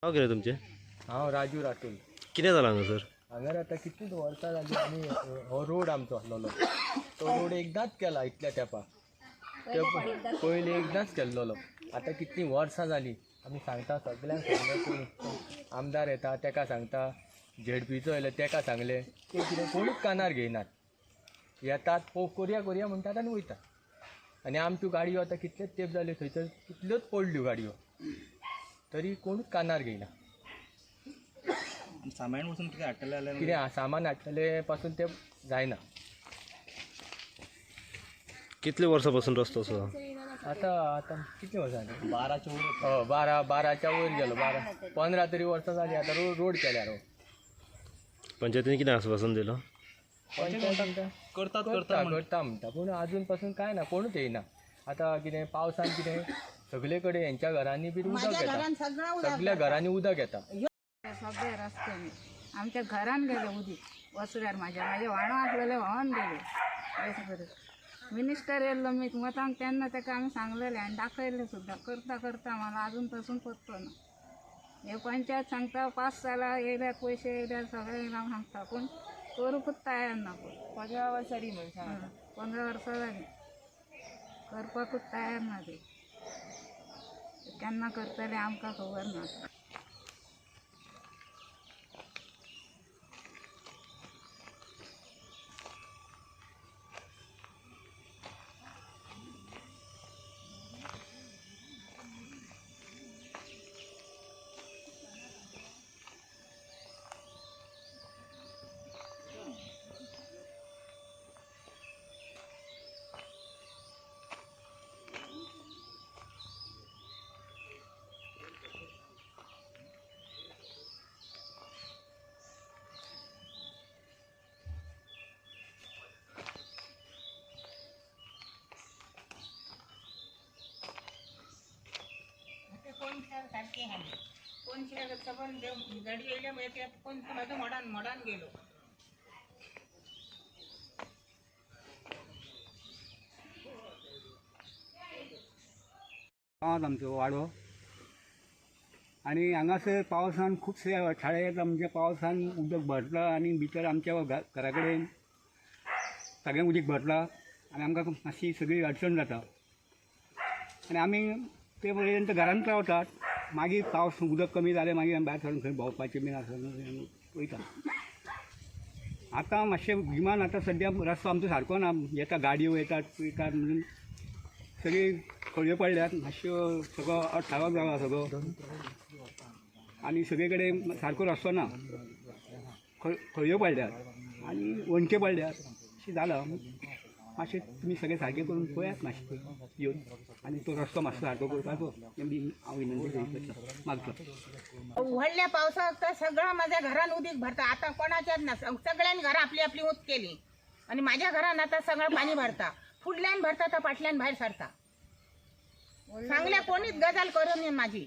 नांव कितें तुमचें? हांव राजू रातूल. कितें जालां हांगासर? हांगार आतां कितलीं वर्सां जालीं आमी हो रोड आमचो आसलेलो तो रोड एकदांच केला इतल्या तेंपार, ते पयलीं एकदांच केल्लोलो. आतां कितलीं वर्सां जालीं आमी सांगता सगल्यांक सांगलें, कोण आमदार येता तेका सांगता, झेडपीचो येयलो तेका सांगलें, ते कितें कोणूच कानार घेयनात. येतात करुया करुया म्हणटात आनी वयतात. आनी आमच्यो गाडयो आतां कितलेच तेंप जाले थंयसर कितल्योच पडल्यो गाडयो, तरी कोणूच कानार घेयना. सामान वचून कितें हाडटले जाल्यार कितें सामान हाडटले पासून तें जायना. कितले वर्सां पासून रस्तो असो? आतां आतां कितलीं वर्सां जालीं? 12च्या वयर. हय, 12च्या वयर गेलो, 12 15 तरी वर्सां जालीं आतां रोड केल्यार. हो पंचायतीन कितें आस्वासन दिलां? पंचायत करतात करता करता म्हणटा, पूण आजून पासून कांय ना, कोणूच येयना. आतां कितें पावसान कितें सगळे कडेन हेंच्या घरांनी बी उदक येता, सगल्या घरांनी उदक येता. सगळे रस्त्याने आमच्या घरान गेले उदीक वसऱ्यार, माझ्या माझ्या व्हाणो आसलेले व्हांवन गेले. अशें करून मिनिस्टर येयल्लो मी मतांक तेन्ना ताका आमी सांगलेले आनी दाखयल्ले सुद्दां, करता करता मला अजून पासून पत्तो ना. हे पंचायत सांगता 5 सालां येयल्यार पयशे येयल्यार सगळें येयला सांगता, पूण करूंकूच तयार ना. पूण 15 वर्सां म्हण सांगता, 15 वर्सां जालीं करपाकूच तयार ना ते. केन्ना करतले आमकां खबर ना. सारखे आहे कोण पण गाडी येयल्या कोण माझं मोडान मोडान गेलो. गांवांत आमचो वाडो आनी हांगासर पावसान खुबशे अडथळे येता, म्हणजे पावसान उदक भरता आनी भितर आमच्या घरा कडेन सगळें उदक भरता आनी आमकां मातशी सगळी अडचण जाता. आनी आमी ते पर्यंत घरांत रावतात, मागीर पावस उदक कमी जालें मागीर आमी भायर सरून खंय भोंवपाचें बीन आसा वयता. आतां मातशें गिमान आतां सद्या रस्तो आमचो सारको ना, येता गाडयो येतात वयतात म्हणून सगळी खळयो पडल्यात, मातश्यो सगळो अडथळो जाला सगळो आनी सगळे कडेन सारको रस्तो ना, खळयो पडल्यात आनी वणटे पडल्यात अशें जालां. मातशें तुमी सगळें सारकें करून पळयात मातशें येवन आनी तो रस्तो मातसो सारको करपाचो हांव विनंती करता मागता. व्हडल्या पावसात तर सगळं माझ्या घरान उदीक भरता. आता कोणाच्याच ना, सगळ्यांनी घरां आपली आपली ऊत केली आणि माझ्या घरान आता सगळं पाणी भरता, फुडल्यान भरता तर पाटल्यान भायर सरता. सांगल्या कोणीच गजाल करून माझी.